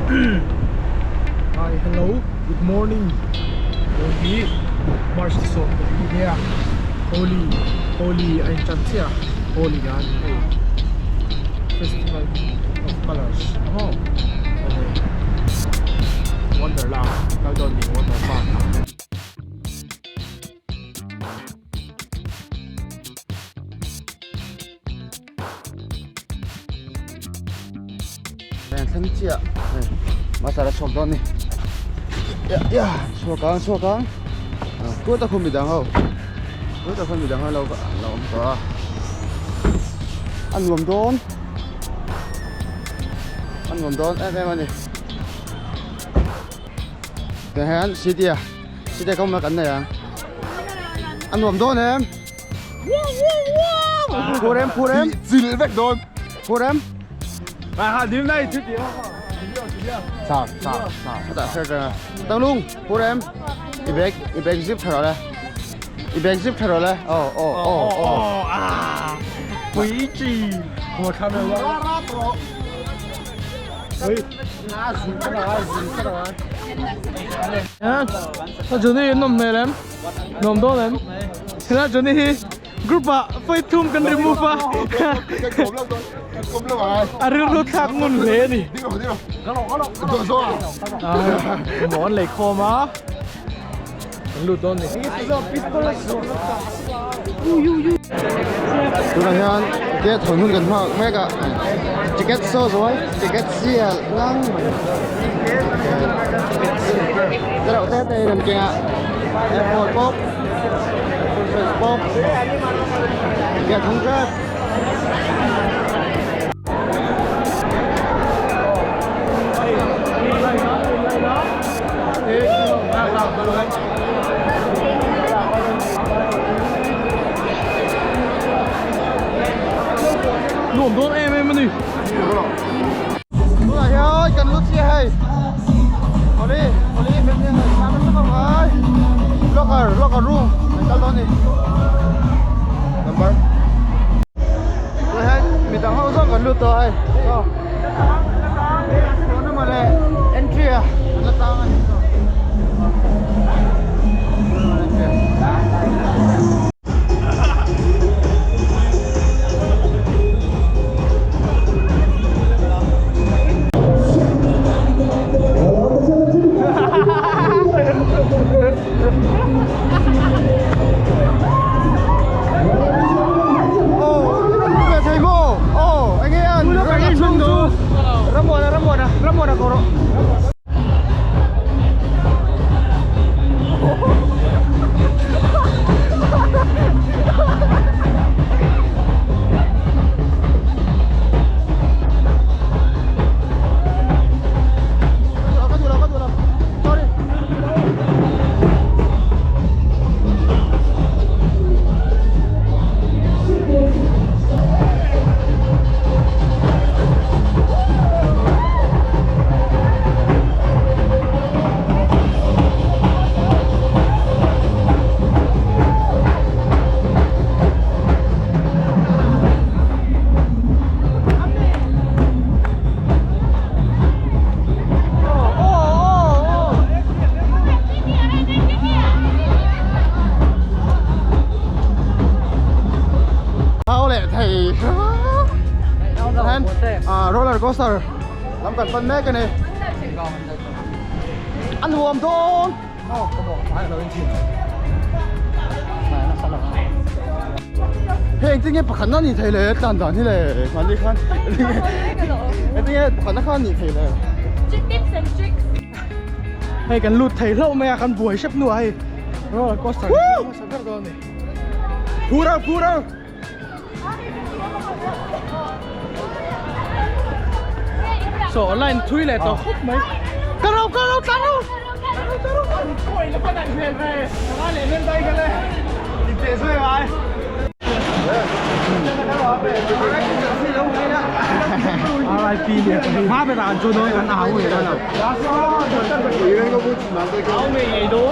Hi hello good morning tun hi March ni 14 nia Holi Holi a in tan chiah a Holi an hei festival of colours maw chuan hei Wonderland kal dawn ni water park ah. Thleng chiah hei masala chhuak dawn ni ya ya chhuak ang chhuak ang kut a khum midang ho kut a khum midang ho lo lo awm tawh a a nuam dawn a nuam dawn em em a ni tiang hian city a city a ka awm a kan nei ang a nuam dawn em. Phur em, phur em. Chil vek dawn. Phur em. À hà điểm này chứ kìa. Sao, sao, sao. Đã xe ra. Tăng lung, phur em. I bag, i bag zip thar rồi. I bag zip thar rồi. Ồ, ồ, ồ, ồ. À. Quý trì. Một khăm rồi. À, Johnny nằm này lắm. Nuam dawn em. Helai Johnny hi group ah fight thum kan remove a. A rilru thlak ngun hle a ni. Maw an lei khawm a. Kan lut dawn ni. Tunah hian gate hawn hun kan hma mek a ticket saw zuai ticket sial ngang mai te reuh te te in an keng a airport pawh princess pawh gate hung tep. Nuam dawn em em a ni. Tunah hian kan lut chiah hei. Holi Holi event hian hei sang nasa khawp mai. Locker locker room an kal dawn a ni. Number. Tunah hian midang ho zawng kan lut tawh a hei. Saw. Tuna mawle entry a an la tang a ni saw. Roller coaster lam kan pan mek a ni a nuam dawn heng tinge pakhat na ni thei le tlan dan hi le mahni khan tinge pakhat na khan ni thei le Tips and tricks. Hei kan lut thei hlauh mai a kan buai hrep hnuah hei roller coaster hmasa ber dawn a ni. Phur ang phur ang. So line thui leh tawh khawp mai. Ka ro ka ro tlan ro. RIP Ma be ran chu noi kan au ye lo.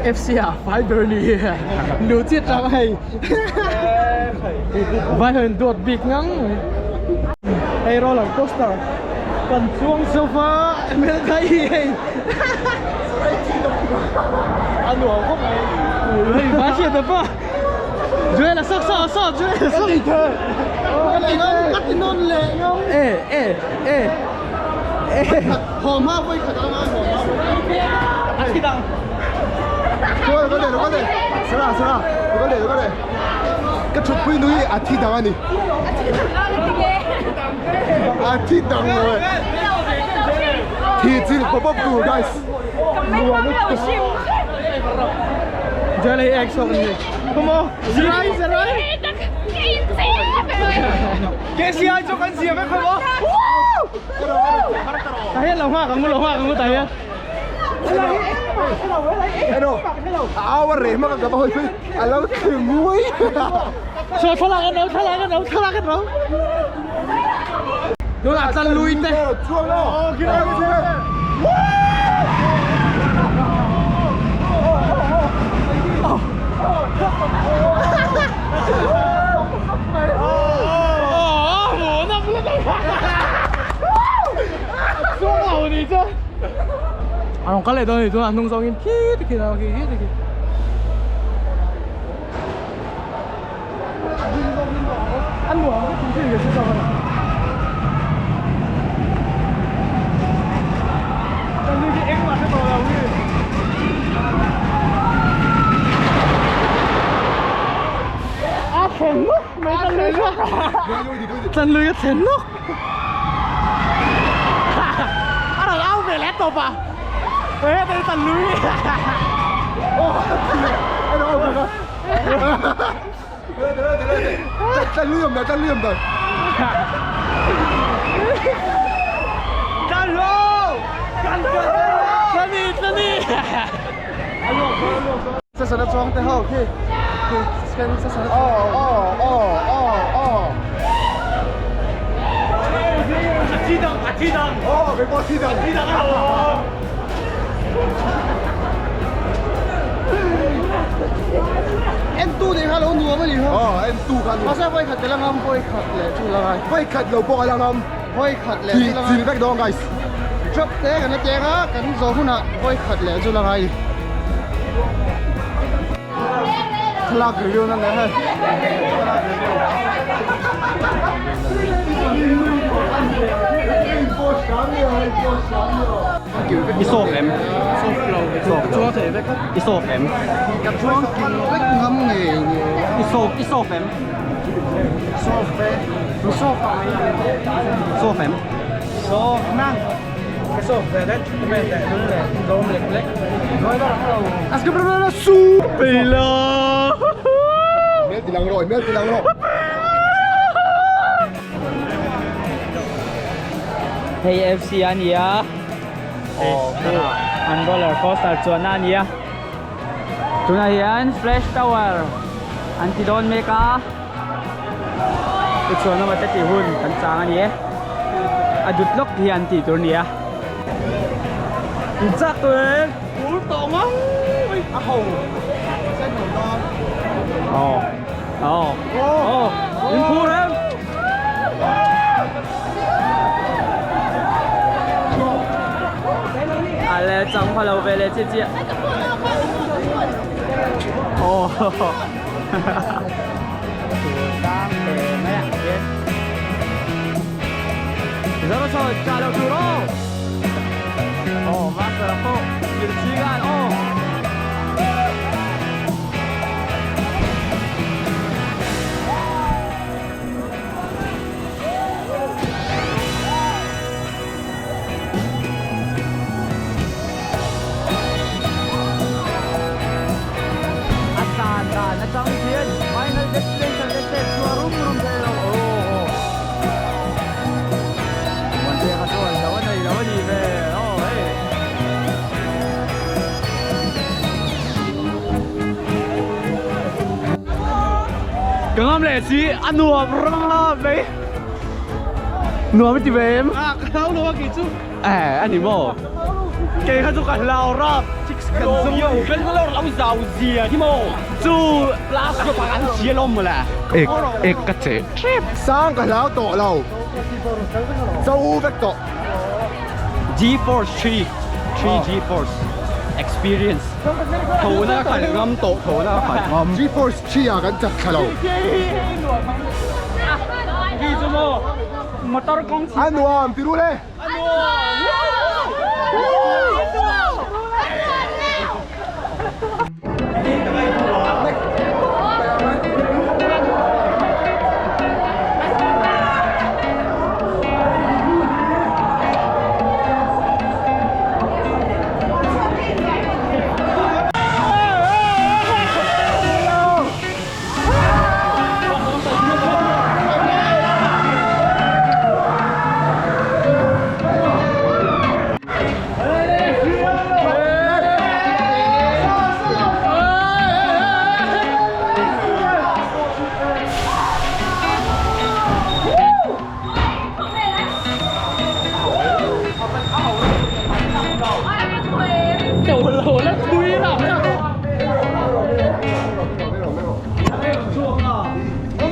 FC à phai ber ni lu chiat tang hei vai hon duat bik ngang hei roller coaster. Kan chuang sofa ML kai hi hei a nuam khawp mai hei va hriat a pa Joel a sak sa sa Joel a sak ka ti ngam ka ti nawn leh ngam e e e e Haw hma vawi khat a ngai haw hma vawi a thi dang Chuan ka leh ka leh Sara Sara ka leh ka leh ka thutpui nui a thi dang a ni A thi dang a ni tinge. A thi dang lo e Thi chil pawp pawp tur guys Nuam lutuk Joel hei ek chhuak a ni Come on Zerai Zerai KCI chu kan zia vek khawp aw Ta hian lo nghak ang u lo nghak ang u ta hian Hello a au a reh hmak a ka va hawi phei a lo thli nguai Saw thlalak an ro thlalak an ro thlalak an ro Tunah chan lui te Chuang lo A rawn kal leh dawn a ni tunah hnung zawngin khi ti khi khi khi ti khi. A nuam ka tih thil ka hre zawk a ni. Ka nu hi engmah hre tawh lo hi. A thlen nawk mai ka lui a. Chan lui a thlen nawk. A rawn au ve leh tawp a. He chan lui. Chan lui awm dan chan lui awm dan. Chan lo! Chan ni chan ni. Sasana chuang te ho khi khi kan sasana chuang. Aw aw aw aw. A thi dang a thi dang. Aw kei pawh a thi dang. A thi dang a lo. En tu nih kha lo nuam a ni kha. Aw en tu kha nuam. Mahse vawi khat la ngam vawi khat leh chu la ngai. Vawi khat lo pawh a la ngam. Vawi khat leh chu la ngai. Zil vek dawn guys. Drop te kan la teng a kan zawh hunah vawi khat leh chu la ngai. Thlalak review nan leh hei. Thlalak review. I sawk em? Sawk lo. Sawk chuang thei vek a. I sawk em? Ka chuang kim vek ngam ngei ngei. I sawk i sawk em? Sawk ve. Sawk Sawk em? Sawk nang. Ka sawk ve det. Comment leh lung leh lawm lek lek. Mel tilang rawh, mel tilang rawh. Hei FC a ni a an roller coaster chuanna a ni a tunah hian flash tower an ti dawn mek a tichuan lamah te tih hun kan chang a ni e a dut lawk hi an tih tur a ni a. Chak tawh e pur tawh ngang mai a ho Aw aw aw in phur em. A le chang pha lo ve le chi chi. Aw. Zero cho trả lo tur aw. Aw master a pawh Kirchigan aw. A tan dan atang hian final destination te chet chhuah rum rum thei lo aw Muantea kha chuan lo a nei lo a ni ve aw hei. Ka ngam leh si a nuam rap mai nuam a ti ve em? A ka hlau lo a kei chu. Eh a ni maw? Kei kha chu ka hlau rap. Kan zawng Yo kan lo lo zau zia hi maw? Chu plus chu pakhat an chia lawm mawle. Ek ek ka che trep. Sang ka hlau tawh lo. Cho vek tawh. G-force 3 3 G-force experience tho na khalh ngam tawh tho na khalh ngam G-force 3 ah kan chak thla lo. Motor kawng A nuam ti ru le. A nuam! A nuam! A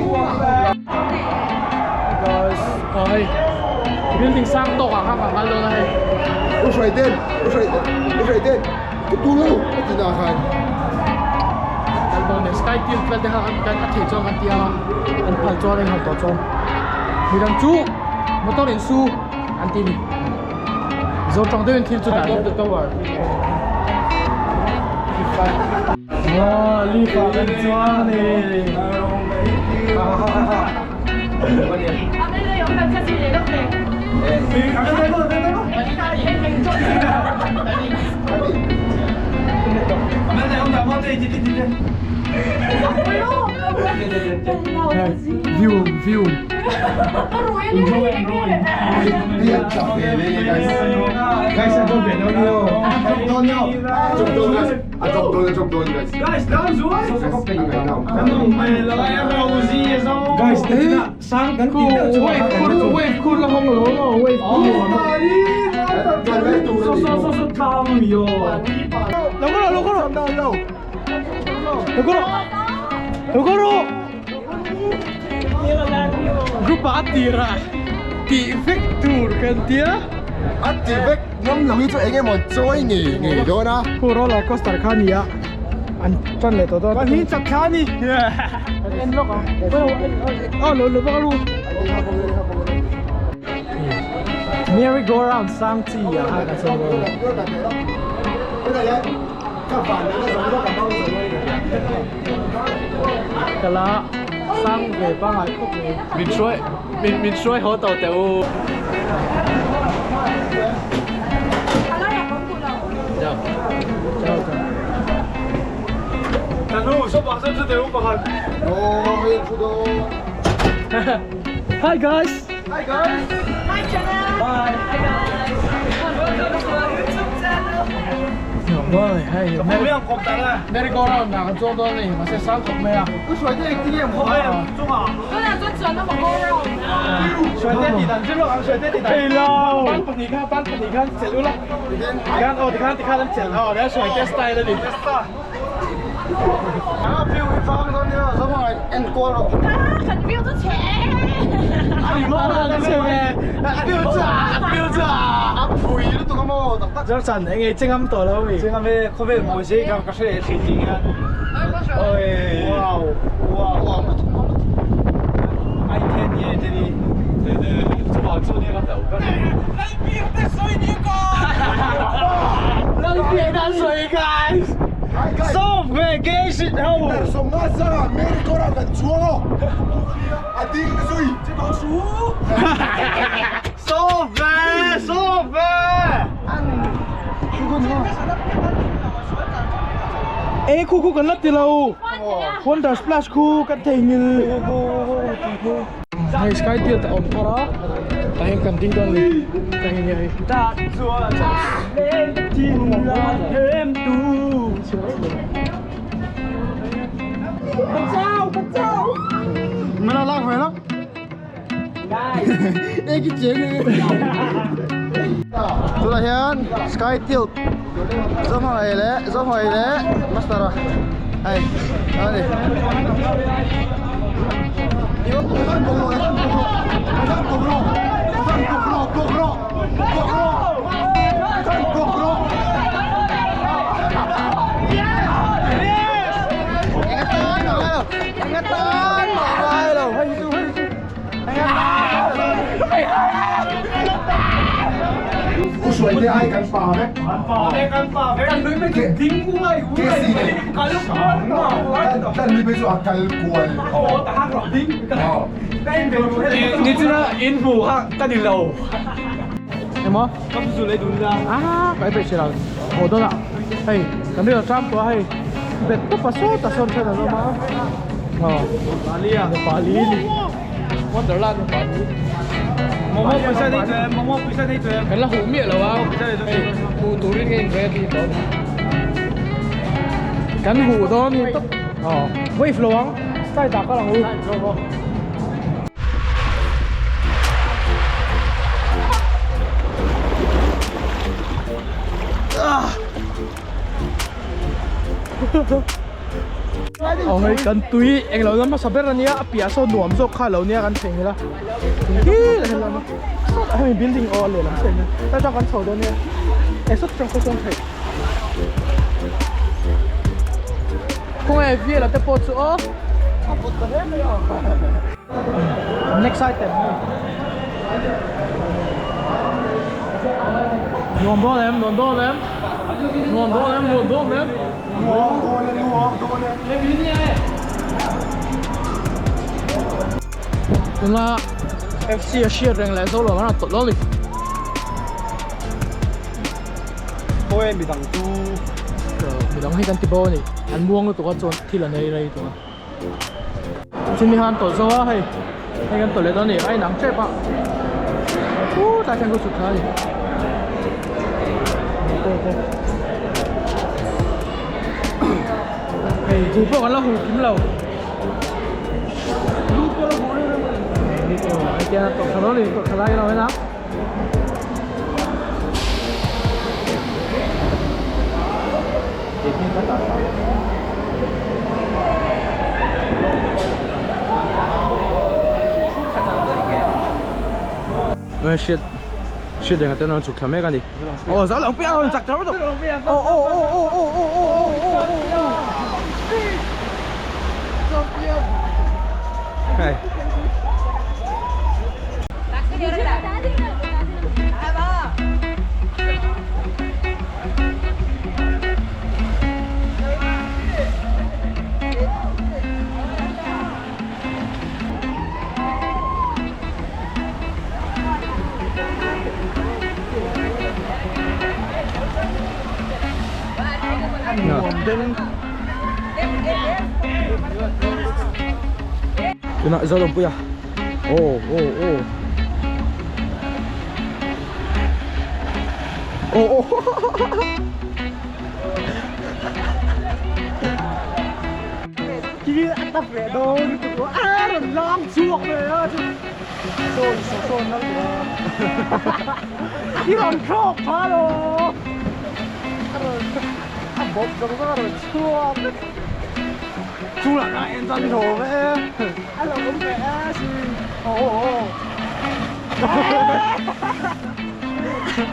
nuam leu! Guys, aw hei building sang tawk ah khan kan kal dawn a hei. U hruai ten, u hruai u hruai ten ka tu lo ka ti na khan. Kal dawn e sky tilt vel te kha kan kan a theih chuan kan ti ang a, an phal chuan a inhawng tawh chuan midang chu motor in su an ti ni. Zo tawng deuhin thil chu dah the tower. Wow, lift ah kan chuang a ni. View, view. Guys, a chawp dawn nio. A chawp dawn guys. A chawp dawn, a chawp dawn guys. Guys, down zuai. Guys, sang kan ti deuh chu wave khur wave khur la hawng lo maw wave khur. So so so so tlang mi o. Lo ko ro lo ko ro. Lo ko ro. Lo ko ro. Group ah a tir a tih vek tur kan tia. A tih vek ngam lo hi chu eng emaw chawi ngei ngei dawn a. Khu roller coaster kha a ni a, an tan leh tawh dawn. Kan hi chak thla a ni. Kan en lawk ang. Aw lo lo vak a lu. Merry go round sang chi ah khan kan sawi dawn. Kala sang ve pangai khawp mai. Min hruai min min hruai haw tawh teh u. Hi guys. Hi guys. Hi channel. Bye. Hi guys. Welcome to our YouTube channel. Oi hei merry go round ah kan chuang dawn a ni mahse sang khawp mai a. U hruai te engtin nge maw? Tunah chuan chuan a go round. Ban pahnih kha ban pahnih khan chelh ula tikhan aw tikhan tikhan an chelh aw nia hruai te style a ni. A view hi vang dawn nia zawng en kual rawh. Kan view chu chhe. A chhe ve a view chu a view chu a phui lutuk a maw tak tak. Zawrchan eng ei chengam tawh lo mi. Chengam e khawvel mawi se ka ka hre leh thin tih hian. Oi wow wow wow lutuk lutuk. Ai then ni e te ni. Chuvang chu nia ka hlauh ber. Lalbiak te sawi guys. Sawm ve gay shit ho. Sawmnga sanga Merry go round kan chuang aw. A ding zui. Sawm ve sawm ve. E khu khu kan la ti lo. Wonder splash khu kan theihnghilh. Hei sky tilt a awm thar a tah hian kan ding dawn a ni tah hi nia hei. Mana lak ve lak. Ê cái chuyện này. Tunah hian sky tilt Zawhmai leh Zawhmai leh master a hei a ni. Hruai te ai kan pa vek. Kan pa vek, kan pa vek. Kan nui mai chu ding ngai KC nen. Kal kual ta. Kan nui mai chu a kal kual. Aw ta hak rawh ding. Ka en ve ru he. Ni chuna in hmu kha ka ni lo. Emaw? Kam zu lei dun la. Ah, kai pe chela. Ho dona. Hei, kan ri tram ko hei. Bet to pa so ta son thana no ma. Oh. Pali ah, pali ni. Wonderland pali. Momo pisa nei chuan, momo pisa nei chuan. Kan la hu miah lo a. Hei, hu turin ka in ready tawh. Kan hu dawn ni tawp. Oh, wave lo ang. Slide ah ka lang u. Aw hei kan tui englo lam hmasa ber ania a piah saw nuam zawk kha lo nia kan thleng ila hi helam a sawtah hemi building aw a lehlam chiah hian ta tang kan chho dawn nia e sawt tang saw chuan theih khawnge vial a te pawh chu aw a pawt ta hle mai a next item nuam dawn em nuam dawn em nuam dawn em nuam dawn em Nuam dawn e nuam dawn e. Tuna FC a hriat reng leh zo lo an rawn tawlh lo ni. Khawi midang chu midang hi kan ti bo a ni an muang lutuk a chuan thil an ei rei tung a chumi khan tawlh zo a hei hei kan tawlh leh dawn a ni a inang tep a chutlai khian ka chhuk thla a ni hei chu pawh kan la huh kim lo hei tiang a tawlh thla dawn a ni tawlh thla lai a lo en a. Hriat hriat reng atan an chhuk thla mek a ni aw zal ang piang a rawn chak thar tawh aw aw aw aw aw aw aw aw aw hei. Tunah Zalawmpuia aw aw aw aw aw Khi a tap leh dawn lutuk a rawn lang chhuak ve a chu sawn saw sawn nal tawh a i rawn thlawk pha lo a rawn a bawp zawng zawng a rawn chhuak vek Chu lah kha en chuan hlawm e a lo awm ve a sin aw aw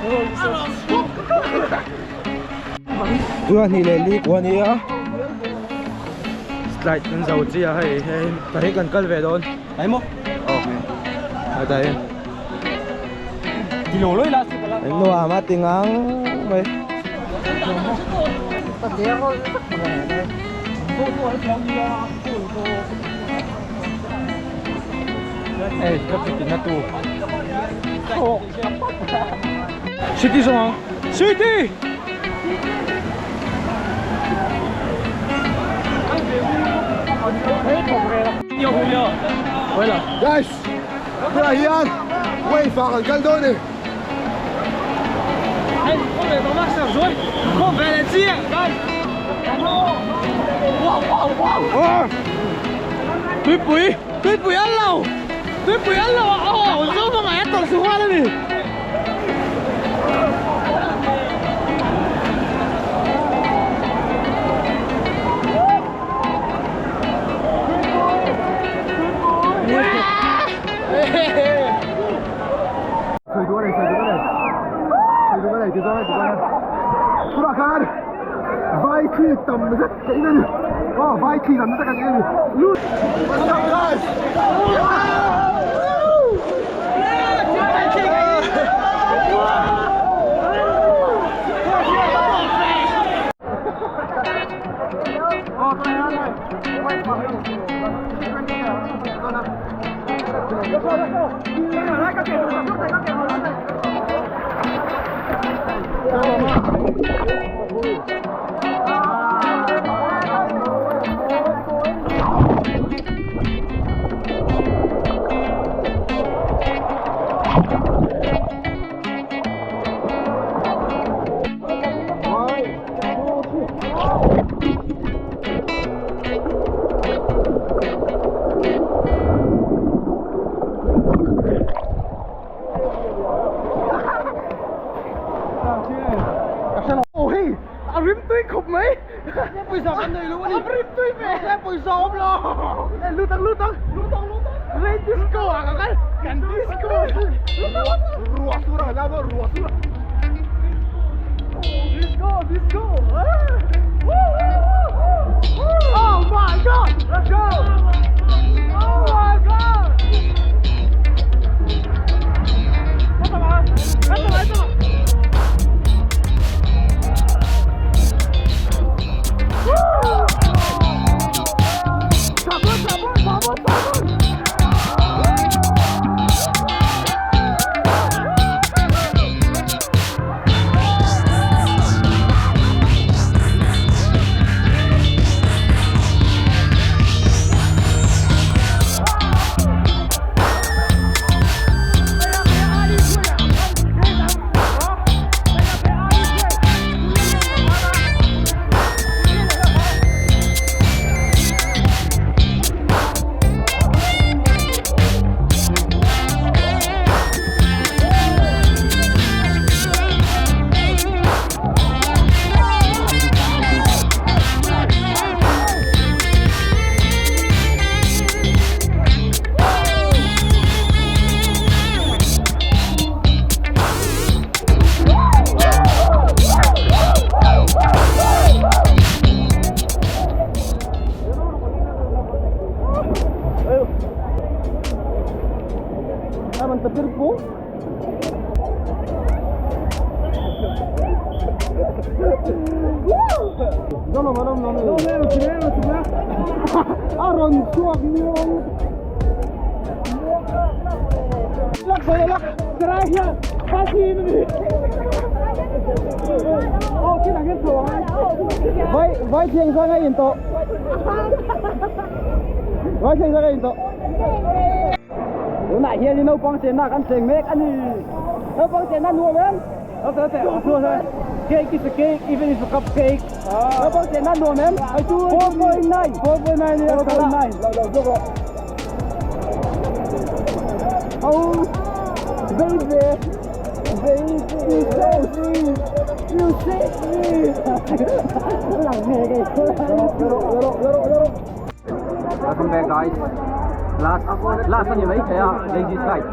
a rawn chhuak Tuna hnih leh li kua a ni a slide kan zo chiah a hei hei pahnih kan kal ve dawn ai maw aw hetah hian nuam a ti ngang mai. Ê, cấp cái tính là tù. City xong không? City! Guys, tunah hian wave ah kan kal dawn a ni. Tuipui, tuipui an lo, tuipui an lo ah aw zo hmangaih a tawlh su nghal a ni. Sawi duh a nei, sawi duh a nei, sawi duh a nei, ti zawng a ti zawng a. Tunah khan vai thli tam zet ka in a ni. Aw vai thli tam zet kan in a ni. What's up guys? Rim tui khawp mai. Pawisa kan nei lo a ni. A rim tui ve. Mahse pawisa awm lo. E lut ang lut ang. Lut ang lut ang. Rain disco ah ka kal. Kan disco. Ruah sur a la dawn ruah sur a. Disco disco. Oh my god. Let's go. Oh my god. A rawn chhuak miau lak sawi lak sarai hian pasi in ani aw khi dang hian chho ang vai vai thiang zang a in tawh vai thiang zang a in tawh tunah hian naupang chenna kan cheng mek a ni naupang chenna nuam em cake is a cake even if a cup cake naupang chenna nuam em 4.9 4.9 4.9 lo lo zawk rawh Oh, baby, baby, you save me, you save me. Welcome back, guys. Last, last ani mai thei a lazy slide.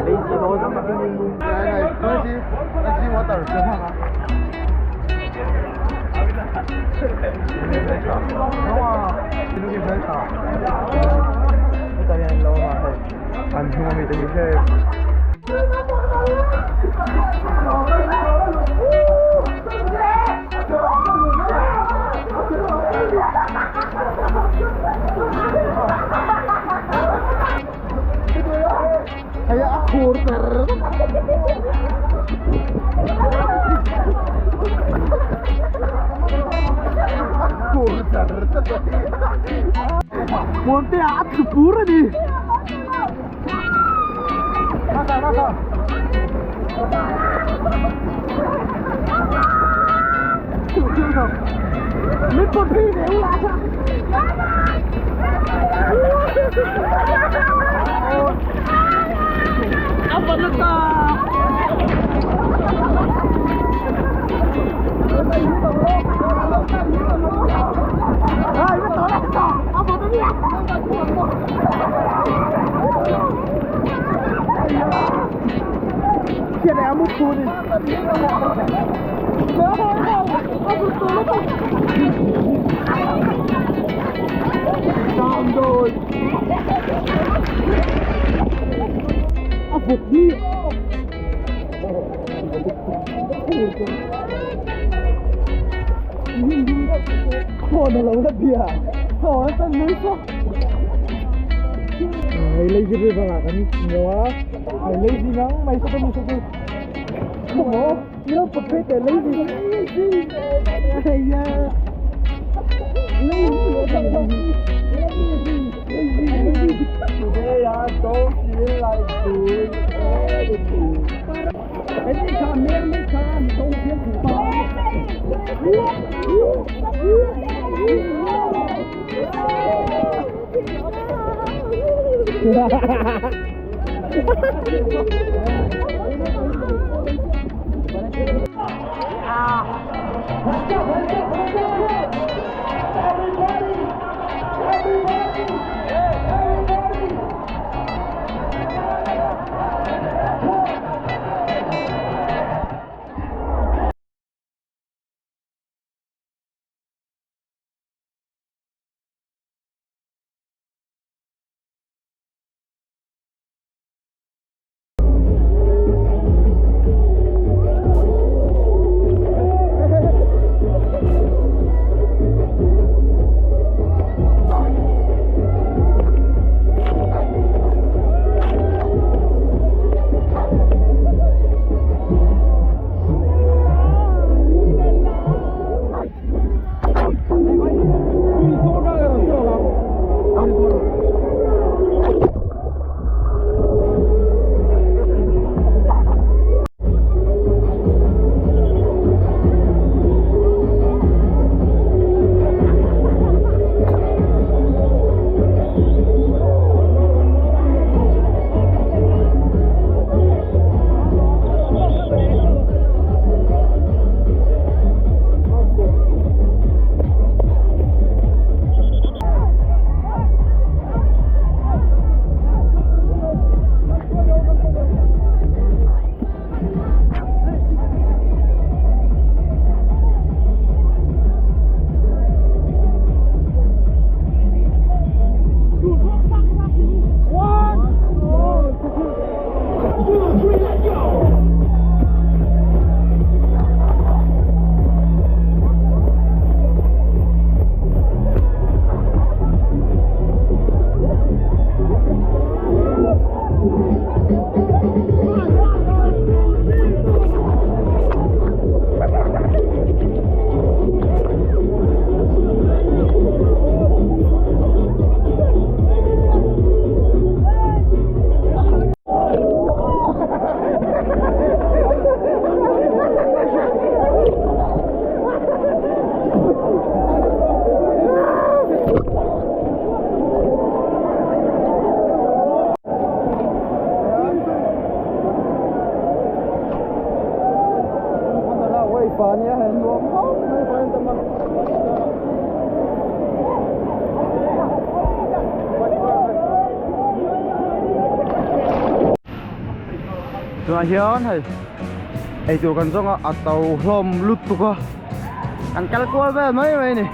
Lazy dawn. Này này, lazy, lazy water. An hnung ami te hi hei. Hei a khur ter. Khur ter. Muan te a thu pur ani. Nasa nasa. Min pawt phei ve ula. A van na ta. Ai, mới tới đây sao? A van na Hiện nay một phút đi. Xong rồi. À vụt đi. Khổ nó lâu là bia. Khổ nó tân núi sao. Ai lazy river là kan nhiều á. Ai lazy ngang mày sao tôi sao tôi. Không có, nó bật phê để lazy. Lazy. Ai da. Lazy. Lazy. Today I don't feel like doing anything. Cái gì cả miên mới cả không biết thủ bao. Tunah hian hei eitur kan zawng a a to hlawm lutuk a kan kal kual vel mai mai a ni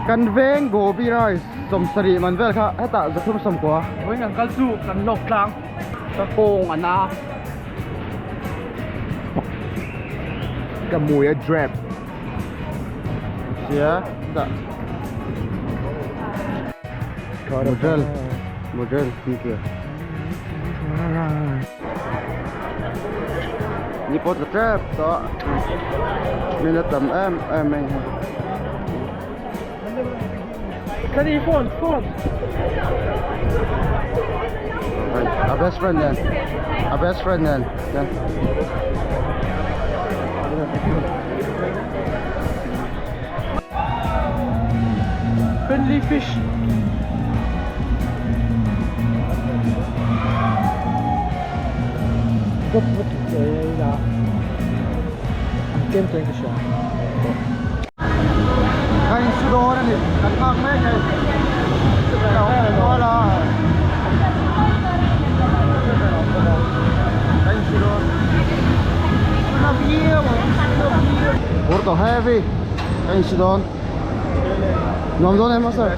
kan veng gobi rice sawmsarih man vel kha hetah zathum sawmkua vawiin kan kal chu kan hlawk tlang ka kawng a na. Ka mui a drap sia dah model model thank you ni pawh tla tep tawh min a tam em em mai hei. Kani phone phone A best friend nen a best friend nen nen Friendly fish Gop lutuk e ila an kem tawhin ka hria. Ka insu dawn a ni kan nghak mek hei Kuala ka insu dawn Bur tawh heavy ka insu dawn nuam dawn em master a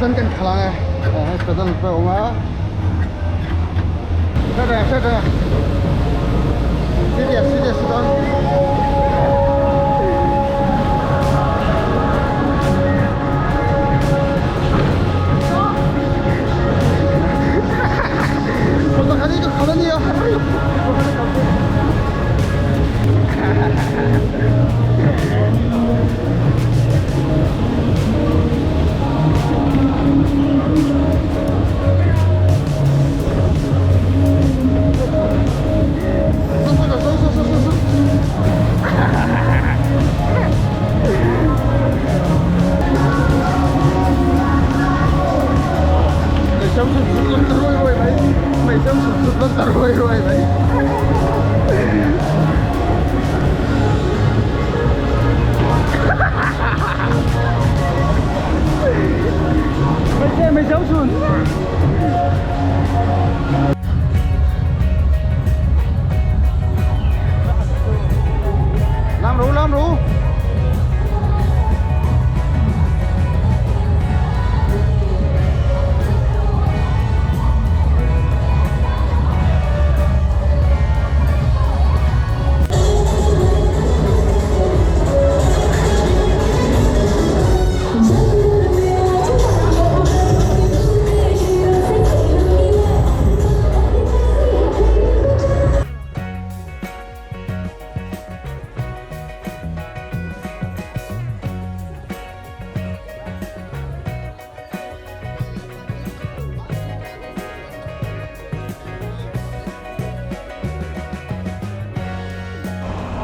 sen kan khalh ang e hei pedal pawh a awm a. ruai ruai mai. Lam ru lam ru.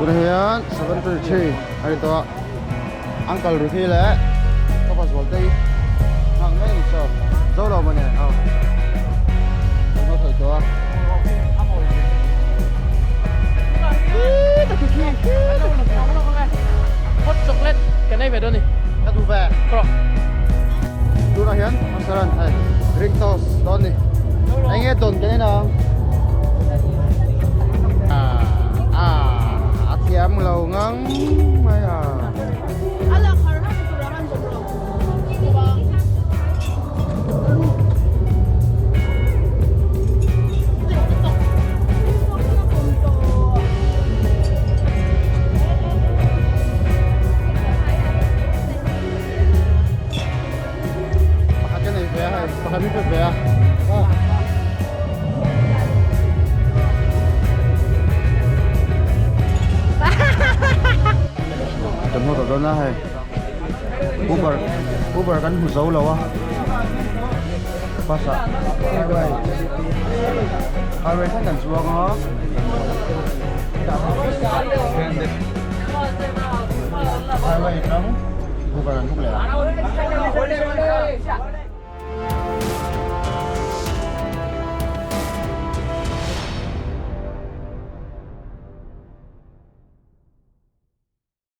Tunah hian 7:33 a ni tawh a uncle Ruthi leh ka pa Zualtei nghak mai a ni chaw zo lo maw ni aw kan haw thei tawh a. Hot chocolate kan ei ve dawn ni. Ka duh ve. Tunah hian Masaran hei drink toast dawn ni. Eng nge dawn kan en ang. Ah, a thiam lo ngang mai a. Pakhat ka nei ve a hei, pakhat min pe ve a. Kan hmu tawh dawn a hei. Uber Uber kan hmu zo lo a. Bus ah highway highway thleng kan chuang a. Highway atang Uber an hmu leh a.